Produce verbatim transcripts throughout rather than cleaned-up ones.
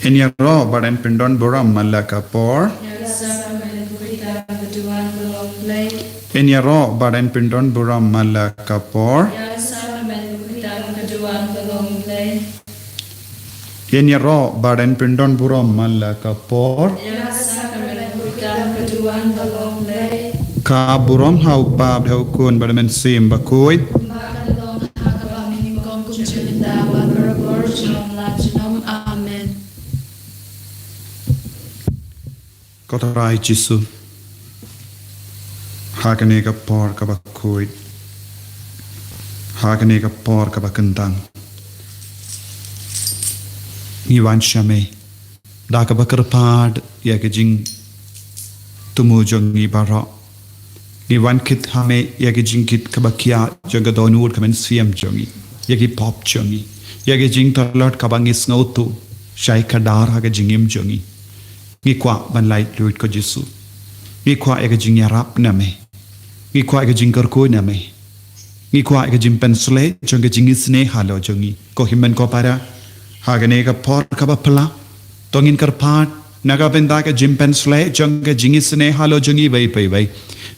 Yn ïaroh bad yn pyndon burom man la ka por. Ïa ka sakramen bakhuid tam ka duwan ka long Blei. Yn ïaroh bad yn pyndon burom man la ka por. Ïa ka sakramen bakhuid tam ka duwan ka long Blei. Yn ïaroh bad yn pyndon burom man la ka por. Ïa ka sakramen bakhuid tam ka duwan ka long Blei. Ka burom ha u Kpa bad ha u Khun bad ha u Mynsiem Bakhuid. Kumba ka la long ha kaba mynnyngkong, kum junom, mynta bad barabor, junom la junom. Amen. Ko Trai Jisu, ha kane ka por kaba khuid, ha kane ka por kaba kyntang, ngi wan sha me da kaba kyrpad ïa ka jingthmu jong ngi baroh. Ngi wan kit ha me ïa ka jingkit kaba khiah jong ka dohnud ka mynsiem jong ngi, ïa ki pop jong ngi, ïa ka jingtlot kaba ngi sngewthuh shai kdar ha ka jingim jong ngi. Ngi kwah ban laitluid, ko Jisu. Ngi kwah ïa ka jingïarap na me. Ngi kwah ïa ka jingkyrkhu na me. Ngi kwah ïa ka jingpynsleh jong ka jingisynei halor jong ngi. Ko hynmen ko para, ha kane ka por kaba phylla, to ngin kyrpad na ka bynta ka jingpynsleh jong ka jingisynei halor jong ngi iwei pa iwei.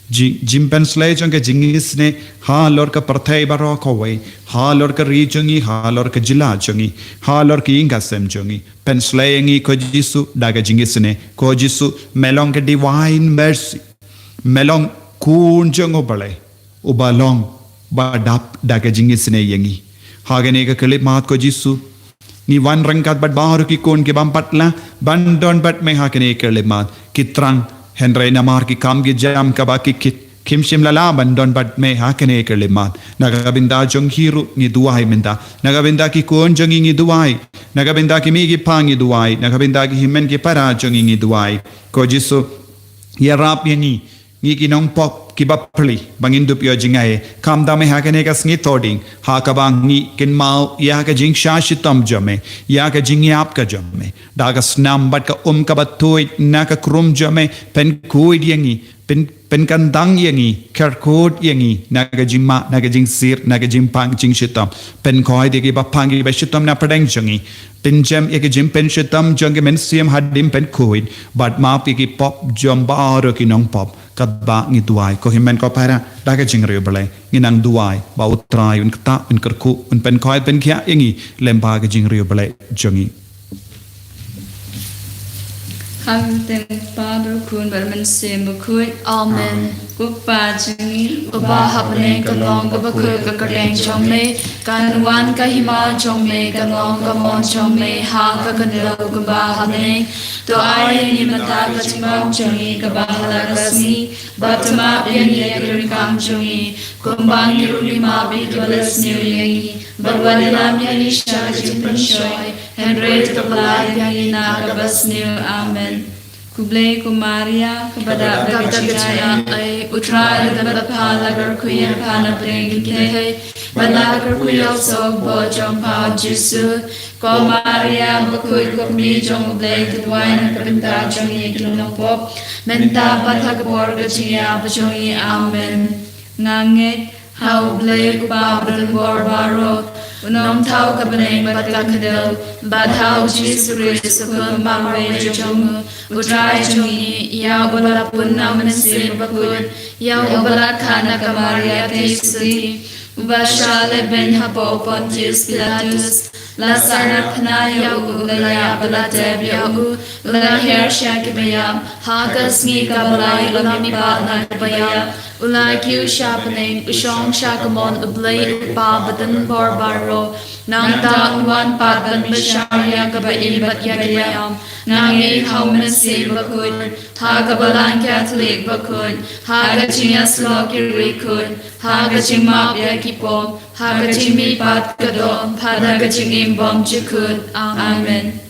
Ji-, jingpynsleh jong ka jingisynei halor ka pyrthei baroh kawei, halor ka ri jong ngi, halor ka jylla jong ngi, halor ka ïing ka sem jong ngi. Pynsleh ïa ngi, ko Jisu, da ka jingisynei. Ko Jisu, me long ka Divine Mercy. Me long Khun jong U Blei uba long, ba dap da ka jingisynei ïa ngi. Ha kane ka khyllipmat, ko Jisu, ngi wan ryngkat bad baroh ki khun ki bym pat lah ban don bad me ha kane ka khyllipmat. Ki thrang, hynrei namar ki kam ki jam kaba ki kit, kim shym la lah ban don bad me ha kane ka khyllipmat. Na ka bynta jong ki ruh ngi duwai mynta. Na ka bynta ki khun jong ngi ngi duwai. Na ka bynta ki mei ki pa ngi duwai. Na ka bynta ki hynmen ki para jong ngi ngi duwai. Ko Jisu, ïarap ïa ngi, ngi ki nongpop kiba pli, ba ngin dup ïoh jngai. Kham da me ha kane ka sngi Thohdieng, ha kaba ngi kynmaw ïa ka jingshah shitom jong me, ïa ka jingïap ka jong me, da ka snam bad ka um kaba tuid na ka khrum jong me, pynkhuid ïa ngi, pyn, pynkyndang ïa ngi, kyrkhu ïa ngi na ka jingmah, na ka jingsir, na ka jingpang jingshitom. Pynkhuid ïa kiba pang kiba shitom na pdeng jong ngi. Pynjem ïa ka jingpynshitom jong ka mynsiem hadien pynkhuid, bad map ïa ki pop jong baroh ki nongpop. Katba ngi duwai, ko hynmen ko para, da ka jingriewblei, ngi nang duwai ba U Trai un ktah, un kyrkhu, un pynkhuid pynkhiah ïa ngi lem bad ka jingriewblei jong ngi. Ha ka kyrteng U Kpa bad U Khun bad U Mynsiem Bakhuid. Amen. Amen. Ko Kpa jong ngi uba ha bneng, kan long kaba khuid ka kyrteng jong me, kan wan ka hima jong me, kan long ka mon jong me ha ka khyndew kumba ha bneng. To ai ïa ngi mynta ka jingbam jong ngi kaba ha la ka sngi, bad to map ïa ngi ïa ki ryngkang jong ngi, kumba ngi ruh ngi map ïa kiba la sniew ïa ngi, bad wat ïalam ïa ngi sha ka jingpynshoi, hynrei to pyllait ïa ngi na kaba sniew. Amen. Khublei ko Maria, kaba dap da ka jingaiei, U Trai u don bad pha, la kyrkhu ïa pha na pdeng ki kynthei, bad la kyrkhu ïa u soh u kbor jong pha U Jisu. Ko Maria bakhuid, ko Kmie jong U Blei, to duwai na ka bynta jong ngi ki nongpop, mynta bad ha ka por ka jingïap jong ngi. Amen. Nga ngeit ha U Blei U Kpa badonbor baroh, U Nongthaw ka bneng bad ka khyndew, bad ha U Jisu Khrist U Khun ba marwei jong U, U Trai jong ngi, ïa uba la pun na U Mynsiem Bakhuid, ïa uba la khad na ka Maria Theisotti, uba shah lehbeiñ hapoh u Pontius Pilatus, la sah na phna ïa u, u la ïap bad la tep ïa u, u la hiar sha kiba ïap, ha ka sngi kaba lai u la mihpat na kiba ïap, u la kiew sha bneng, u shong sha ka mon U Blei U Kpa badonbor baroh. Nangta un wan pat ban bishar ïa kaba im bad ïa kaba ïap. Nga ngeit ha U Mynsiem Bakhuid, ha ka Balang Katholik bakhuid, ha ka jingïasyllok ki riewkhuid, ha ka jingmap ïa ki pop, ha ka jingmihpat ka doh, bad ha ka jingim bymjukut. Amen.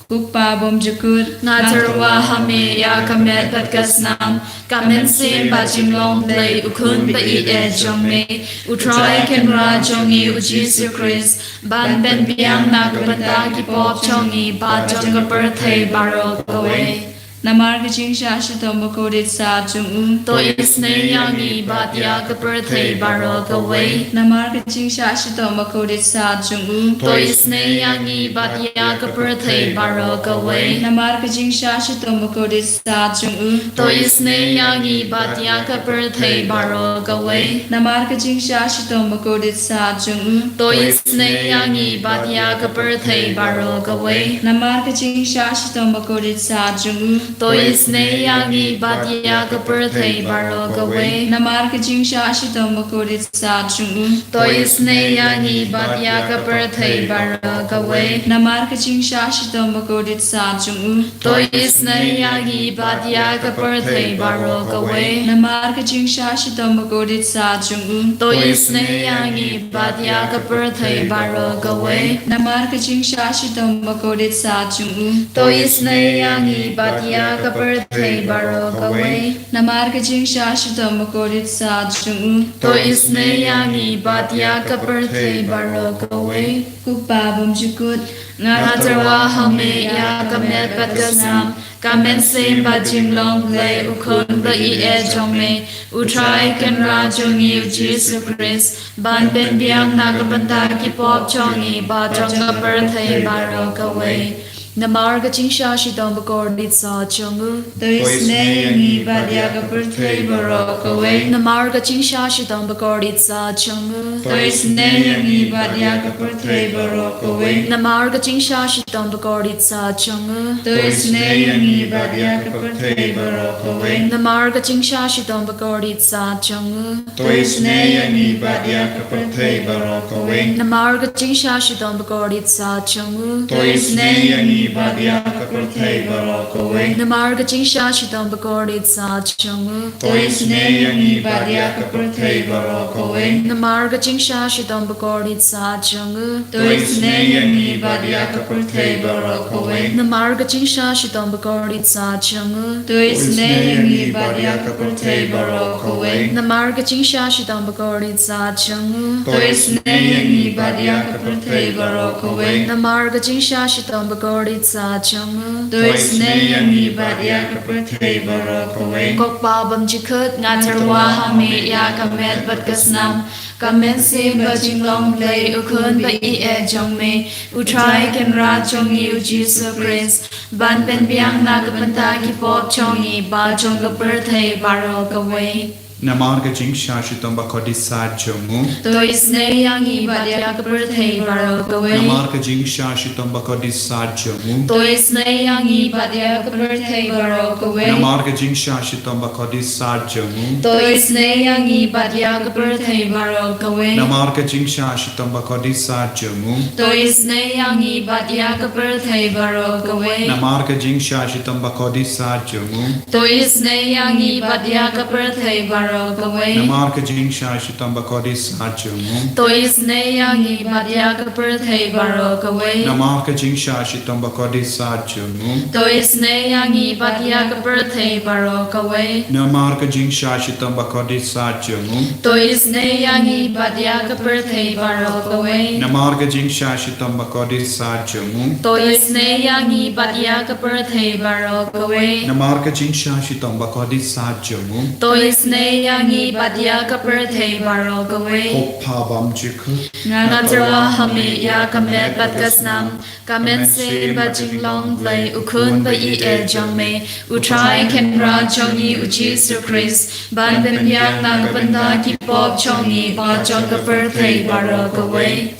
Ko Kpa bymjukut, nga tyrwa ha me ïa ka met bad ka snam, ka mynsiem bad jinglong Blei u Khun ba ïeit jong me, U Trai Kynrad jong ngi U Jisu Khrist, ban pynbiang na ka bynta ki pop jong ngi bad jong ka pyrthei baroh kawei. Namar ka jingshah shitom bakordit sat jong u, to isynei ïa ngi bad ïa ka pyrthei baroh kawei. Namar ka jingshah shitom bakordit sat jong u, to isynei ïa ngi bad ïa ka pyrthei baroh kawei. Namar ka jingshah shitom bakordit sat jong u, to isynei ïa ngi bad ïa ka pyrthei baroh kawei. Namar ka jingshah shitom bakordit sat jong u, to isynei ïa ngi bad ïa ka pyrthei baroh kawei. Namar ka jingshah shitom bakordit sat jong u, to isynei ïa ngi bad ïa ka pyrthei baroh kawei. Namar ka jingshah shitom bakordit sat jong u, to isynei ïa ngi bad ïa ka pyrthei baroh kawei. Namar ka jingshah shitom bakordit sat jong u, to isynei ïa ngi bad ïa ka pyrthei baroh kawei. Namar ka jingshah shitom bakordit sat jong u, to isynei ïa ngi bad ïa ka pyrthei baroh kawei. Namar ka jingshah shitom bakordit sat jong u, to isynei ïa ngi bad ïa ka pyrthei baroh kawei. Namar ka jingshah shitom bakordit sat jong u, to isynei ïa ngi bad ïa ka pyrthei baroh kawei. Ko Kpa bymjukut, nga tyrwa ha me ïa ka met bad ka snam, ka mynsiem bad jinglong Blei u Khun ba ïeit jong me, U Trai Kynrad jong ngi U Jisu Khrist, ban pynbiang na ka bynta ki pop jong ngi bad jong ka pyrthei baroh kawei. Namar ka jingshah shitom bakordit sat jong u, to isynei ïa ngi bad ïa ka pyrthei baroh kawei. Namar ka jingshah shitom bakordit sat jong u, to isynei ïa ngi bad ïa ka pyrthei baroh kawei. Namar ka jingshah shitom bakordit sat jong u, to isynei ïa ngi bad ïa ka pyrthei baroh kawei. Namar ka jingshah shitom bakordit sat jong u, to isynei ïa ngi bad ïa ka pyrthei baroh kawei. Namar ka jingshah shitom bakordit sat jong u, to isynei ïa ngi bad ïa ka pyrthei baroh kawei. Namar ka jingshah shitom bakordit sat jong u, to isynei ïa ngi bad ïa ka pyrthei baroh kawei. Namar ka jingshah shitom bakordit sat jong u, to isynei ïa ngi bad ïa ka pyrthei baroh kawei. Namar ka jingshah shitom bakordit sat jong u, to isynei ïa ngi bad ïa ka pyrthei baroh kawei. Namar ka jingshah shitom bakordit sat jong u, to isynei ïa ngi bad ïa ka pyrthei baroh kawei. Namar ka jingshah shitom bakordit sat jong u, to isynei ïa ngi bad ïa ka pyrthei baroh kawei. Ko Kpa bymjukut, nga tyrwa ha me ïa ka met bad ka snam, ka mynsiem bad jinglong Blei u Khun ba ïeit jong me, U Trai Kynrad jong ngi U Jisu Khrist, ban pynbiang na ka bynta ki pop jong ngi bad jong ka pyrthei baroh kawei. Namar ka jingshah shitom bakordit sat jong u, to isynei ïa ngi bad ïa ka pyrthei baroh kawei. Namar ka jingshah shitom bakordit sat jong u, to isynei ïa ngi bad ïa ka pyrthei baroh kawei. Namar ka jingshah shitom bakordit sat jong u, to isynei ïa ngi bad ïa ka pyrthei baroh kawei. Namar ka jingshah shitom bakordit sat jong u, to isynei ïa ngi bad ïa ka pyrthei baroh kawei. Namar ka jingshah shitom bakordit sat jong u, to isynei ïa ngi bad ïa ka pyrthei baroh kawei. Namar ka jingshah shitom bakordit sat jong u, to isynei ïa ngi bad ïa ka pyrthei baroh kawei. Namar ka jingshah shitom bakordit sat jong u, to isynei ïa ngi bad ïa ka pyrthei baroh kawei. Namar ka jingshah shitom bakordit sat jong u, to isynei ïa ngi bad ïa ka pyrthei baroh kawei. Namar ka jingshah shitom bakordit sat jong u, to isynei ïa ngi bad ïa ka pyrthei baroh kawei. Namar ka jingshah shitom bakordit sat jong u, to isynei ïa ngi bad ïa ka pyrthei baroh kawei. Ko Kpa bymjukut, nga tyrwa ha me ïa ka met bad ka snam, ka mynsiem bad jinglong Blei u Khun ba ïeit jong me, U Trai Kynrad jong ngi U Jisu Khrist, ban pynbiang na ka bynta ki pop jong ngi bad jong ka pyrthei baroh kawei.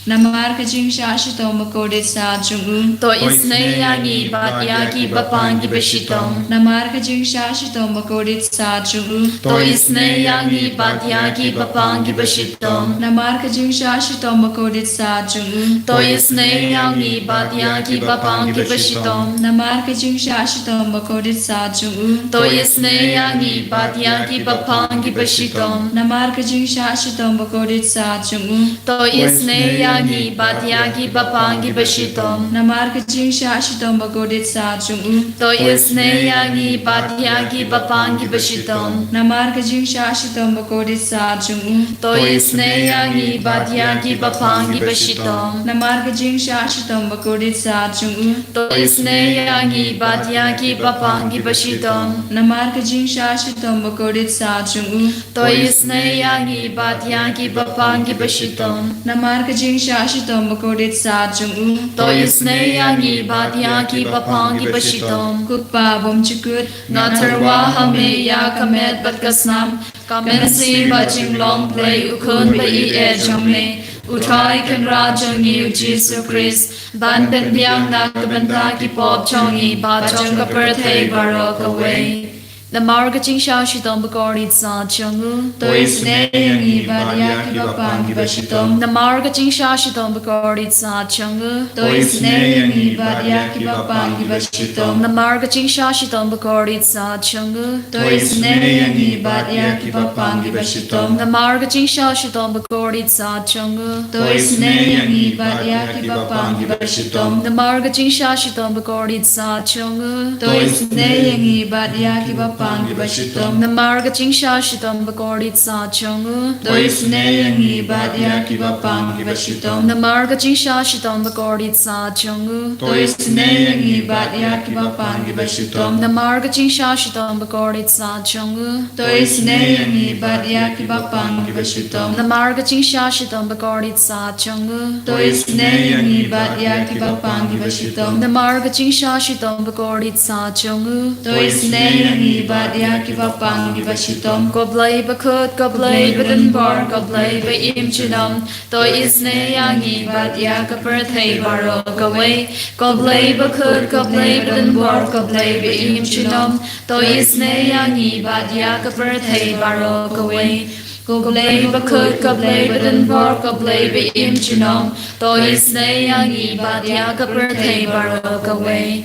Namar ka jingshah shitom bakordit sat jong u, to isynei ïa ngi bad ïa ki bapang ki bashitom. Namar ka jingshah shitom bakordit sat jong u, to isynei ïa ngi bad ïa ki bapang ki bashitom. Namar ka jingshah shitom bakordit sat jong u, to isynei ïa ngi bad ïa ki bapang ki bashitom. Namar ka jingshah shitom bakordit sat jong u, to isynei ïa ngi bad ïa ki bapang ki bashitom. Namar ka jingshah shitom bakordit sat jong u, to isynei ïa ngi bad ïa ki bapang ki bashitom. Namar ka jingshah shitom bakordit sat jong u. To isynei ïa ngi bad ïa ki bapang ki bashitom. Namar ka jingshah shitom bakordit sat jong u. To isynei ïa ngi bad ïa ki bapang ki bashitom. Namar ka jingshah shitom bakordit sat jong u. To isynei ïa ngi bad ïa ki bapang ki bashitom. Namar ka jingshah shitom bakordit sat jong u. To isynei ïa ngi bad ïa ki bapang ki bashitom. Namar ka jingshah shitom bakordit sat jong u. To isynei ïa ngi bad ïa ki bapang ki bashitom. Ko Kpa bymjukut. Nga tyrwa ha me ïa ka met bad ka snam. Ka mynsiem bad jinglong Blei u Khun ba ïeit jong me. U Trai Kynrad jong ngi u Jisu Khrist. Ban pynbiang na ka bynta ki pop jong ngi bad jong ka pyrthei baroh kawei. Namar ka jingshah shitom bakordit sat jong u. To isynei ïa ngi bad ïa ki bapang ki bashitom. Namar ka jingshah shitom bakordit sat jong u. To isynei ïa ngi bad ïa ki bapang ki bashitom. Namar ka jingshah shitom bakordit sat jong u. To isynei ïa ngi bad ïa ki bapang ki bashitom. Namar ka jingshah shitom bakordit sat jong u. To isynei ïa ngi bad ïa ki bapang ki bashitom. Namar ka jingshah shitom bakordit sat jong u. To isynei ïa ngi bad ïa ki bapang ki bashitom. Namar ka jingshah shitom bakordit sat jong u. To isynei ïa ngi bad ïa ki bapang ki bashitom. Namar ka jingshah shitom bakordit sat jong u. To isynei ïa ngi bad ïa ki bapang ki bashitom. Namar ka jingshah shitom bakordit sat jong u. To isynei ïa ngi bad ïa ki bapang ki bashitom. Namar ka jingshah shitom bakordit sat jong u. To isynei ïa ngi bad ïa ki bapang ki bashitom. Namar ka jingshah shitom bakordit sat jong u. To isynei ïa ngi bad ïa ki bapang ki bashitom. Ko Blei bakhuid, ko Blei badonbor, ko Blei ba im junom. To isynei ïa ngi bad ïa ka pyrthei baroh kawei. Ko Blei bakhuid, ko Blei badonbor, ko Blei ba im junom. To isynei ïa ngi bad ïa ka pyrthei baroh kawei. Ko Blei bakhuid, ko Blei badonbor, ko Blei ba im junom. To isynei ïa ngi bad ïa ka pyrthei baroh kawei.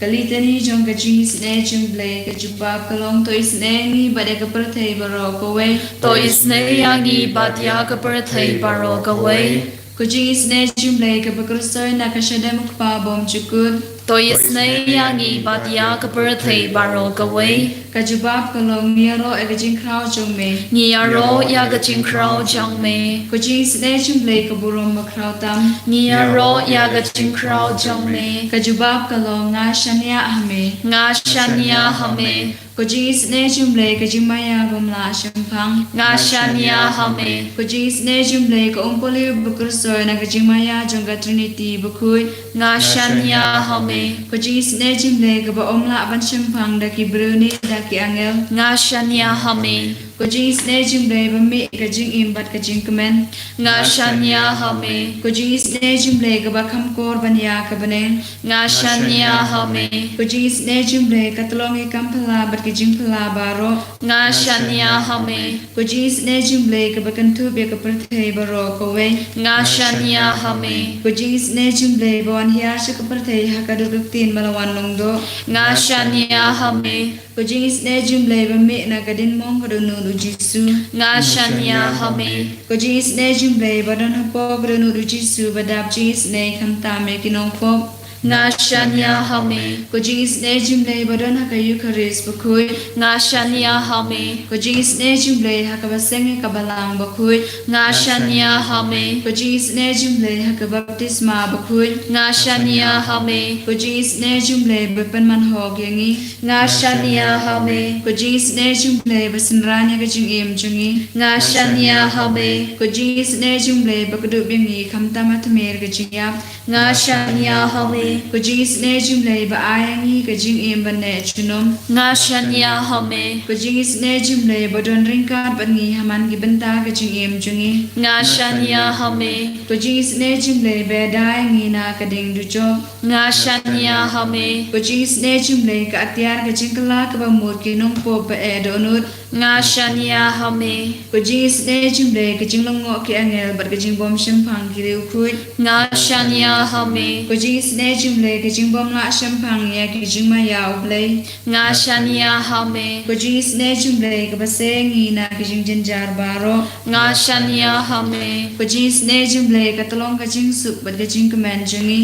Ka litani jong ka jingisynei jong Blei ka jubab ka long to isynei ïa ngi bad ïa ka pyrthei baroh kawei. To isynei ïa ngi bad ïa ka pyrthei baroh kawei. Ka jingisynei jong Blei kaba kyrshoi na ka shadem u Kpa bymjukut. To isynei ïa ngi bad ïa ka pyrthei baroh kawei. Ka jubab ka long ngi ïaroh ïa ka jingkhraw jong me. Ngi ïaroh ïa ka jingkhraw jong me. Ka jingisynei jong Blei ka burom bakhraw tam. Ngi ïaroh ïa ka jingkhraw jong me. Ka jubab ka long nga shaniah ha me. Nga shaniah ha me. Ka jingisynei jong Blei ka jingmaïa bym lah shemphang. Nga shaniah ha me. Ka jingisynei jong Blei ka umpohliew ba kyrshoi na ka jingmaïa jong ka Trinity bakhuid. Nga shaniah ha me. Ka jingisynei jong Blei kaba ym lah ban shemphang da ki briew ne da ki angel. Nga shaniah ha me. Ka jingisynei jong Blei ba mih ka jingim bad ka jingkmen. Nga shaniah ha me. Ka jingisynei jong Blei kaba kham kor ban ïa ka bneng. Nga shaniah ha me. Ka jingisynei jong Blei ka tyllong ïa ki kam phylla bad ki jingphylla baroh. Nga shaniah ha me. Ka jingisynei jong Blei kaba kynthup ïa ka pyrthei baroh kawei. Nga shaniah ha me. Ka jingisynei jong Blei ba wan hiar sha ka pyrthei ha ka dur ka ktien ba la wan long doh. Nga shaniah ha me. Ka jingisynei jong Blei ba mih na ka diengmong ka dohnud u Jisu. Nga shaniah ha me. Ka jingisynei jong Blei ba don hapoh ka dohnud u Jisu ba dap jingisynei khamtam ïa ki nongpop. Nga shaniah ha me. Ka jingisynei jong Blei ba don ha ka Eukharist bakhuid. Nga shaniah ha me. Ka jingisynei jong Blei ha kaba seng ïa ka balang bakhuid. Nga shaniah ha me. Ka jingisynei jong Blei ha ka baptisma bakhuid. Nga shaniah ha me. Ka jingisynei jong Blei ba pynman hok ïa ngi. Nga shaniah ha me. Ka jingisynei jong Blei ba synran ïa ka jingim jong ngi. Nga shaniah ha me. Ka jingisynei jong Blei ba kdup ïa ngi khamtam ha tmier ka jingïap. Nga shaniah ha me. Ka jingisynei jong Blei ba ai ïa ngi ka jingim ban neh junom. Nga shaniah ha me. Ka jingisynei jong Blei ba don ryngkat bad ngi ha man ki bynta ka jingim jong ngi. Nga shaniah ha me. Ka jingisynei jong Blei ba ïada ïa ngi na ka ding dujok. Nga shaniah ha me. Ka jingisynei jong Blei ka atiar ka jingkylla kaba mut ki nongpop ba eh dohnud. Nga shaniah ha me. Ka jingisynei jong Blei ka jinglyngngoh ki angel bad ka jingbym shemphang ki riewkhuid. Nga shaniah ha me. Ka jingisynei jong U Blei, ka jingbymlah shemphang ïa ki jingmaïa U Blei. Nga shaniah ha me. Ko jingisynei jong U Blei, kaba seng ïa ngi na ki jingjynjar baroh. Nga shaniah ha me. Ko jingisynei jong U Blei, ka tyllong ka jingsuk bad ka jingkmen jong ngi.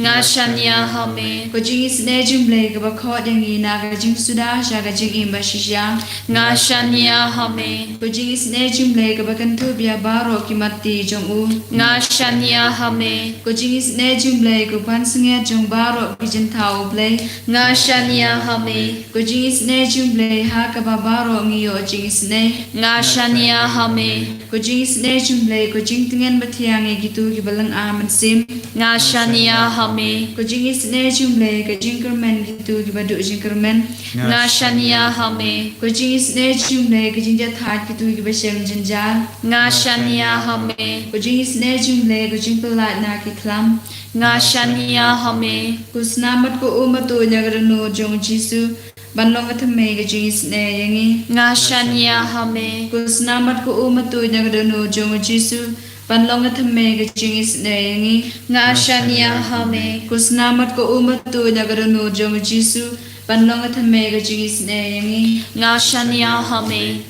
Nga shaniah ha me. Ko jingisynei jong U Blei, kaba khot ïa ngi na ka jingsuda sha ka jingim bashisha. Nga shaniah ha me. Ko jingisynei jong U Blei, kaba kynthup ïa baroh ki matti jong u. Nga shaniah ha me. Ko jingisynei jong U Blei, ko pansngiat jong baroh ki jingthaw U Blei. Nga shaniah ha me. Ko jingisynei jong U Blei, ha kaba baroh ngi ïoh jingisynei. Nga shaniah ha me. Ko jingisynei jong U Blei, ko jingtngen bathiang ïa kito kiba lynga mynsiem. Nga shaniah ha me. Ko jingisynei jong U Blei, ka jingkyrmen kito kiba duh jingkyrmen. Nga shaniah ha me. Ko jingisynei jong U Blei, ka jingjahthait kito kiba shem jynjar. Nga shaniah ha me. Ko jingisynei jong U Blei, ko jingpyllait na ki khlam. Nga shaniah ha me. Ko snam bad ko um bad u ïa ka dohnud jong U Jisu, ban long ka thymmei ka jingisynei ïa ngi. Nga shaniah ha me. Ko snam bad ko um bad u ïa ka dohnud jong U Jisu, ban long ka thymmei ka jingisynei ïa ngi. Nga shaniah ha me. Ko snam bad ko um bad u ïa ka dohnud jong U Jisu, ban long ka thymmei ka jingisynei ïa ngi. Nga shaniah ha me.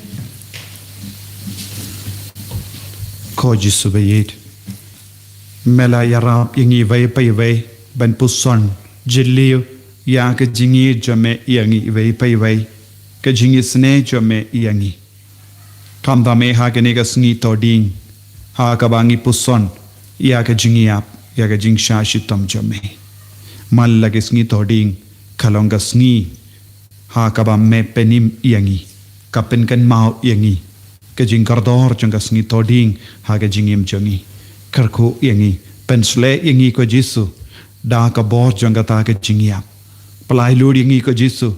Ko Jisu ba ïeit, me la ïarap ïa ngi iwei pa iwei ban puson jylliew ïa ka jingïeit jong me ïa ngi iwei pa iwei, ka jingisynei jong me ïa ngi. Khamtam eh ha kane ka sngi Thohdieng, ha kaba ngi puson ïa ka jingïap, ïa ka jingshah shitom jong me. Man la ka sngi Thohdieng ka long ka sngi ha kaba me pynim ïa ngi, ka pynkynmaw ïa ngi ka jingkordor jong ka sngi Thohdieng ha ka jingim jong ngi. Kyrkhu ïa ngi, pynshlei ïa ngi ko Jisu da ka bor jong kata ka jingïap. Pynlait lut ïa ngi ko Jisu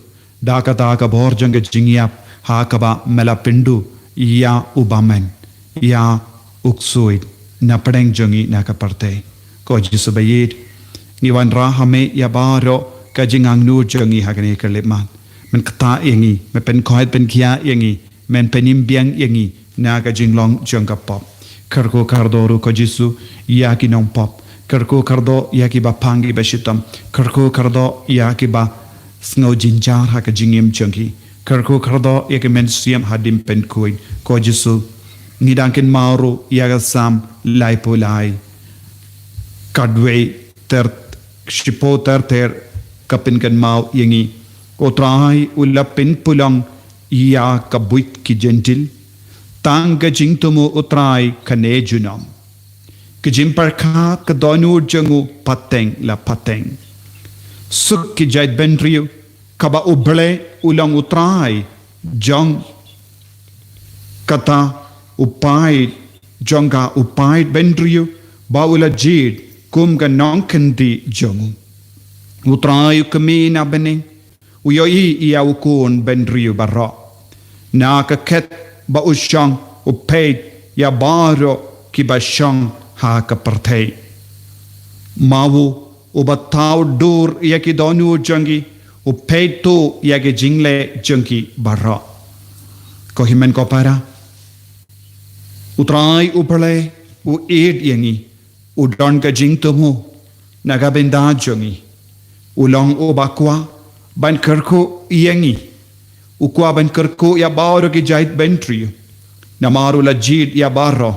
da kata ka bor jong ka jingïap, ha kaba me la pynduh ïa u bymman, ïa u ksuid na pdeng jong ngi na ka pyrthei. Ko Jisu ba ïeit, ngi wanrah ha me ïa baroh ka jingangnud jong ngi ha kane ka khyllipmat. Men ktah ïa ngi, men pynkhuid pynkhiah ïa ngi, men pynim biang ïa ngi na ka jinglong jong ka pop. Kyrkhu kyrdoh ruh ko Jisu ïa ki nongpop. Kyrkhu kyrdoh ïa kiba pang kiba shitom. Kyrkhu kyrdoh ïa kiba sngew jynjar ha ka jingim jong ki. Kyrkhu kyrdoh ïa ki mynsiem haduh pynkhuid. Ko Jisu, ngi dang kynmaw ruh ïa ka Salm laiphew lai, khatwei ter, shiphew ter ter, ka pynkynmaw ïa ngi. U Trai u la pynpulong ïa ka buit ki Jentil. Tang ka jingthmu U Trai kane junom. Ka jingpyrkhat ka dohnud jong u pateng la pateng. Suk ki jaitbynriew, kaba U Blei u long U Trai jong kata u paid, jong ka u paid bynriew, ba u la jied kum ka nongkyndit jong u. U Trai u kmie na bneng, u ïohi ïa u khun bynriew baroh. Na ka khet ba u shong u peit ïa baroh kiba shong ha ka pyrthei. Ma u uba thaw dur ïa ki dohnud jong ki, u peit tuh ïa ki jingleh jong ki baroh. Ko hynmen ko para, U Trai U Blei u ïeit ïa ngi, u don ka jingthmu na ka bynta jong ngi. U long uba kwah ban kyrkhu ïa ngi. U kwah ban kyrkhu ïa baroh ki jaitbynriew. Namar u la jied ïa baroh.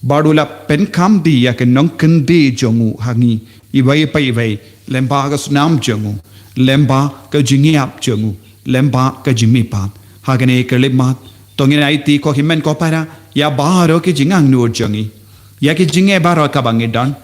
Bad u la pynkham bha ïa ka nongkyndit jong u ha ngi iwei pa iwei, lyngba ka snam jong u, lyngba ka jingïap jong u, lyngba ka jingmihpat. Ha kane ka khyllipmat, to ngin aiti ko hynmen ko para ïa baroh ki jingangnud jong ngi, ïa ki jingeh baroh kaba ngi don.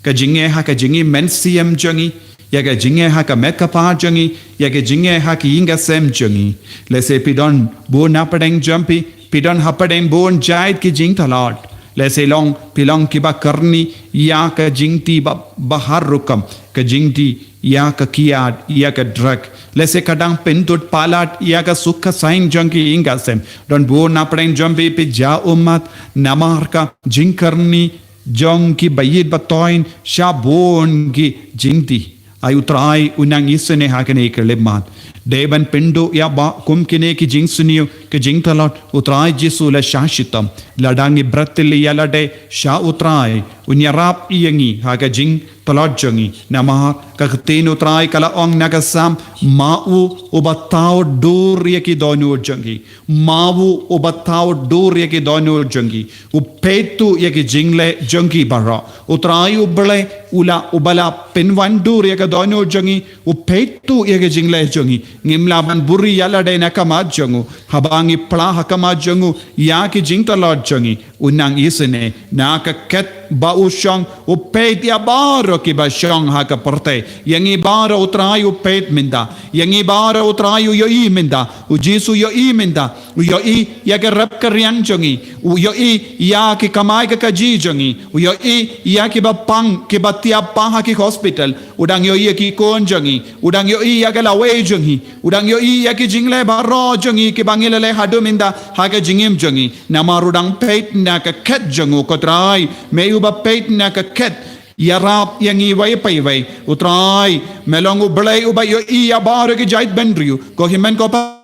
Ka jingeh ha ka jingim mynsiem jong ngi, ïa ka jingeh ha ka met ka phad jong ngi, ïa ka jingeh ha ka ïing ka sem jong ngi. Lehse phi don bun na pdeng jong phi, phi don hapdeng bun jait ki jingtlot. Lehse long phi long kiba kyrni ïa ka jingtih ba, ba har rukom, ka jingtih ïa ka kiad, ïa ka drug. Lehse ka dang pyntud palat ïa ka suk ka saiñ jong ki ïing ka sem. Don bun na pdeng jong phi phi jia ummat namar ka jingkyrni jong ki ba ïeit ba thoiñ sha bun ki jingtih. Ai U Trai u nang isynei ha kane ka khyllipmat. Dei ban pynduh ïa baroh kum kine ki jingsniew, ki jingtlot, U Trai Jisu la shah shitom. Lada ngi bret ïa lade sha U Trai, Un ïarap ïa ngi ha ka jingtlot jong ngi. Namar ka ktien U Trai ka la ong na ka Salm, ma u uba thaw dur ïa ki dohnud jong ngi. Ma u uba thaw dur ïa ki dohnud jong ngi. U peit tuh ïa ki jingleh jong ngi baroh. U Trai U Blei u la, uba la pynwan dur ïa ki dohnud jong ngi. U peit tuh ïa ki jingleh jong ngi. Ngim lah ban buhrieh ïa lade na ka mat jong u. Haba ngi phla ha ka mat jong u ïa ki jingtlot jong ngi, un nang isynei. Na ka khet ba u shong, u peit ïa baroh kiba shong ha ka pyrthei. Ïa ngi baroh U Trai u peit mynta. Ïa ngi baroh U Trai u ïohi mynta. U Jisu u ïohi mynta. U ïohi ïa ka rep ka riang jong ngi. U ïohi ïa ki kamai ka kajih jong ngi. U ïohi ïa kiba pang, kiba thiah pang ha ki hospital. U dang ïohi ïa ki khun jong ngi. U dang ïohi ïa ka lawei jong ngi. U dang ïohi ïa ki jingleh baroh jong ngi kiba ngi la leh haduh mynta ha ka jingim jong ngi. Namar u dang peit na ka khet jong u, ko Trai. Me uba peit na ka khet. Ïarap ïa ngi iwei pa iwei. U Trai, me long U Blei uba ïohi ïa baroh ki jaitbynriew. Ko hynmen ko pa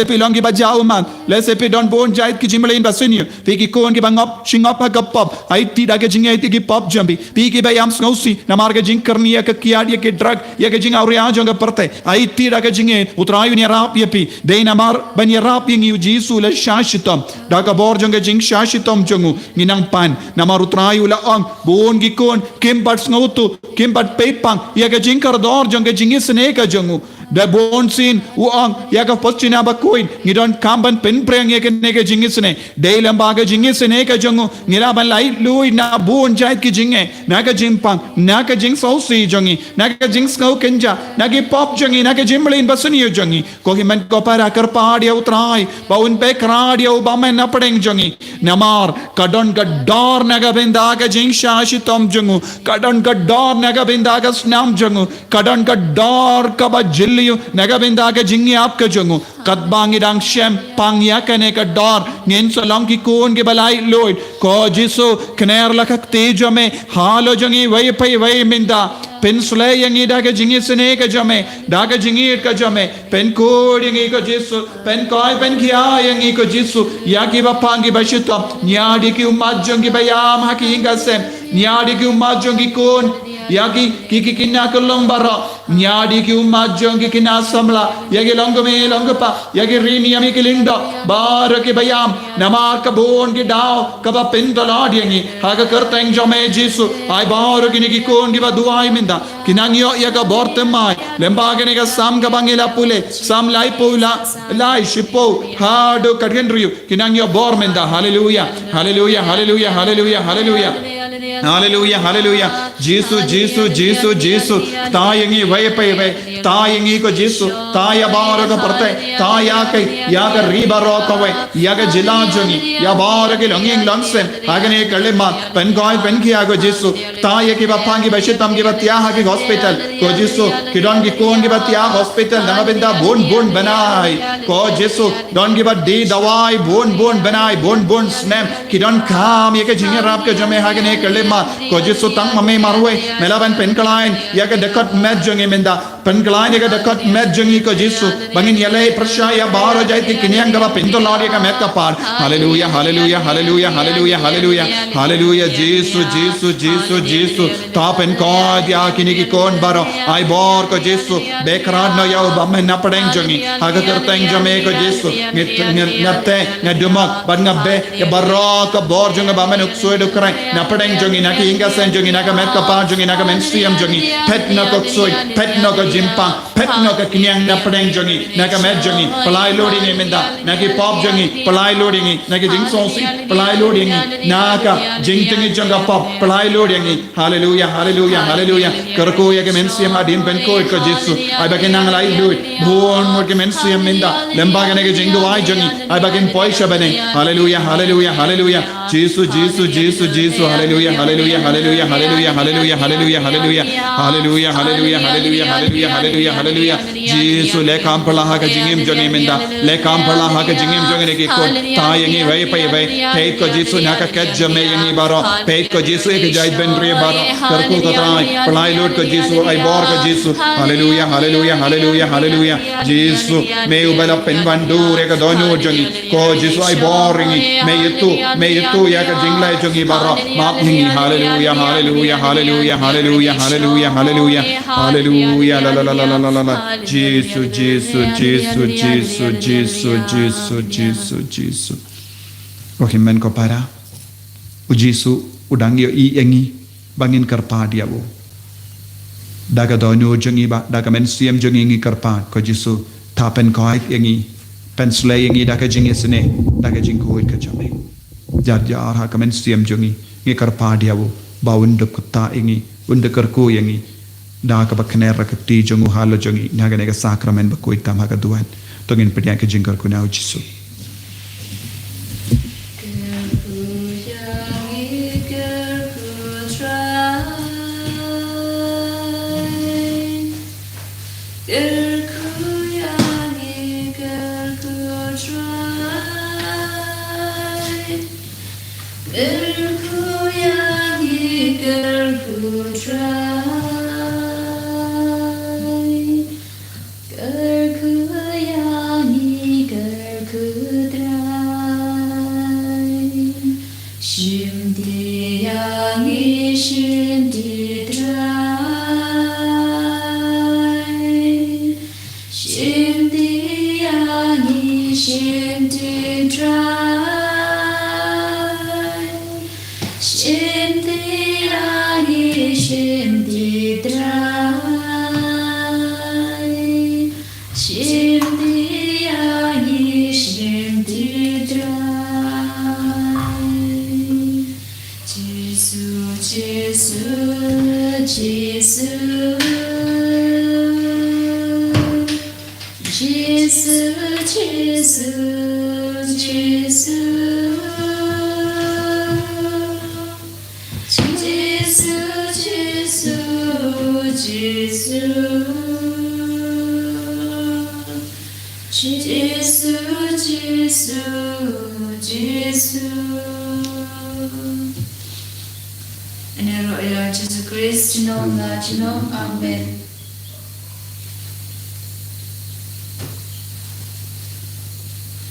Phi long kiba jaw ummat. Lehse phi don bun jait ki jingmlien ba sniew. Phi ki khun kiba ngop, shi ngop ha ka pop. Aiti da ka jingngeit ïa ki pop jong phi. Phi kiba ïam sngewsih namar ka jingkyrni ïa ka kiad, ïa ki drug, ïa ka jingawria jong ka pyrthei. Aiti da ka jingngeit, U Trai un ïarap ïa phi. Dei namar ban ïarap ïa ngi U Jisu u la shah shitom. Da ka bor jong ka jingshah shitom jong u, ngi nang pan. Namar U Trai u la ong, bun ki khun kim pat sngewthuh, kim pat peit pang ïa ka jingkordor jong ka jingisynei ka jong u. Da bunsien u ong ïa ka Faustina Bakhuid, ngi donkam ban pynphriang ïa kane ka jingisynei. Dei lyngba ka jingisynei ka jong u ngi lah ban laitluid na bun jait ki jingeh, na ka jingpang, na ka jingsngewsih jong ngi, na ka jingsngew kynjah, na ki pop jong ngi, na ka jingmlien ba sniew jong ngi. Ko hynmen ko para, kyrpad ïa U Trai ba un pyrkhat ïa u bymman na pdeng jong ngi. Namar ka don ka dor na ka bynta ka jingshah shitom jong u. Ka don ka dor na ka bynta ka snam jong u. Ka don ka dor kaba jylliew na ka bynta ka jingïap ka jong u. Katba ngi dang shem pang ïa kane ka dor, ngin sa long ki khun kiba laitluid. Ko Jisu, kner la ka kti jong me halor jong ngi iwei pa iwei mynta. Pynshlei ïa ngi da ka jingisynei ka jong me, da ka jingïeit ka jong me. Pynkhuid ïa ngi ko Jisu, pynkhuid pynkhia ïa ngi ko Jisu. Ïa kiba pang kiba shitom, ñiad ïa ki ummat jong ngi kiba ïam ha ki ïing ka sem, ñiad ïa ki ummat jong ngi ki khun, ïa ki, ki, ki khynnah ki long baroh. Ñiad ïa ki ummat jong ngi ki khynnah samla, ïa ki long kmie long kpa, ïa ki rynïeng ïa ki lyngdoh, baroh kiba ïam, namar ka bun ki daw kaba pyntlot ïa ngi. Ha ka kyrteng jong me Jisu, ai baroh kine ki khun kiba duwai mynta, ki nang ïoh ïa ka bor thymmai. Lyngba kane ka Salm kaba ngi la pule, Salm laiphew lai, shiphew haduh khathynriew, ki nang ïoh bor mynta. Haleluya, haleluya, haleluya, haleluya, haleluya. Haleluya, haleluya. Jisu, Jisu, Jisu, Jisu. Kta ïa ngi iwei pa iwei. Kta ïa ngi ko Jisu. Kta ïa baroh ka pyrthei. Kta ïa ka, ïa ka ri baroh kawei. Ïa ka jylla jong ngi. Ïa baroh ki longïing longsem. Ha kane ka khyllipmat, pynkhuid pynkhia ko Jisu. Kta ïa kiba pang kiba shitom kiba thiah ha ki hospital. Ko Jisu, ki don ki khun kiba thiah hospital na ka bynta bun bun bnai. Ko Jisu, don kiba die dawai bun bun bnai, bun bun snem. Ki donkam ïa ka jingïarap ka jong me ha kane ka khyllipmat. Ko Jisu, tang ma me marwei me lah ban pynkhlaiñ ïa ka dkhot met jong ngi mynta. Pynkhlaiñ ïa ka dkhot met jong ngi ko Jisu, ba ngin ïaleh pyrshah ïa baroh jait ki kynñiang kaba pyntlot ïa ka met ka par. Haleluya, haleluya, haleluya, haleluya, haleluya. Haleluya, Jisu, Jisu, Jisu, Jisu. Kta, pynkhuid ïa kine ki khun baroh. Ai bor ko Jisu. Pyrkhat noh ïa u bymman na pdeng jong ngi. Ha ka kyrteng jong me ko Jisu, ngi, ngi, nga teh, nga dumok bad nga beh ïa baroh ka bor jong u bymman u ksuid u khreh na pdeng jong ngi, na ki ïing ka sem jong ngi, na ka met ka par jong ngi, na ka mynsiem jong ngi. Phet noh ko ksuid, phet noh ka jingpang, phet noh ka kynñiang na pdeng jong ngi, na ka met jong ngi. Pyllait lut ïa ngi mynta na ki pop jong ngi. Pyllait lut ïa ngi na ki jingsngewsih. Pyllait lut ïa ngi na ka jingtngit jong ka pop. Pyllait lut ïa ngi. Haleluya, haleluya, haleluya. Kyrkhu ïa ki mynsiem hadien pynkhuid ko Jisu. Ai ba kin nang laitluid. Bun bun ki mynsiem mynta lyngba kane ka jingduwai jong ngi. Ai ba kin poi sha bneng. Haleluya, haleluya, haleluya. Jisu, Jisu, Jisu, Jisu. Haleluya, haleluya, haleluya, haleluya, haleluya, haleluya, haleluya. Haleluya, haleluya, haleluya, haleluya. Haleluya, haleluya. Jisu, leh kam pyrshah ha ka jingim jong ngi mynta. Leh kam pyrshah ha ka jingim jong ngi ki khun. Thaw ïa ngi iwei pa iwei. Peit ko Jisu na ka ket jong me ïa ngi baroh. Peit ko Jisu ïa ka jaitbynriew baroh. Kyrkhu ko Trai. Pynlait lut ko Jisu, ai bor ko Jisu. Haleluya, haleluya, haleluya, haleluya. Jisu, me uba la pynwandur ïa ka dohnud jong ngi. Ko Jisu, ai bor ïa ngi, me ïathuh, me ïathuh ïa ka jingleh jong ngi baroh. Map ïa ngi, haleluya, haleluya, haleluya, haleluya, haleluya, haleluya. Haleluya, la, la, la. Jisu, Jisu, Jisu, Jisu, Jisu, Jisu, Jisu. Ko hynmen ko para. U Jisu u dang ïohi ïa ngi ba ngin kyrpad ïa u. Da ka dohnud jong ngi ba, da ka mynsiem jong ngi ngi kyrpad, ko Jisu, thaw pynkoit ïa ngi, pynsleh ïa ngi da ka jingisynei, da ka jingkhuid ka jong me. Jar jar ha ka mynsiem jong ngi, ngi kyrpad ïa u, ba un da kyrta ïa ngi, un da kyrkhu ïa ngi. Da kaba khner ka kti jong u halor jong ngi, na kane ka sakramen bakhuid tam ha ka duwan. To ngin pynïaid ka jingkyrkhu na u Jisu. Kyrkhu ïa ngi, kyrkhu Trai. Kyrkhu ïa ngi, kyrkhu Trai. Kyrkhu ïa ngi, kyrkhu Trai. Kyrkhu ïa ngi, kyrkhu Trai. Shim ti ïa ngi, shim ti Trai. Shim ti ïa ngi, shim ti Trai. Shim ti ïa ngi, shim ti Trai. Shim ti ïa ngi, shim ti Trai. Jisu, Jisu, Jisu. Jisu, Jisu, Jisu. Jisu, Jisu, Jisu. Jisu, Jisu, Jisu. Yn ïaroh ïa Jisu Khrist, junom la junom. Amen.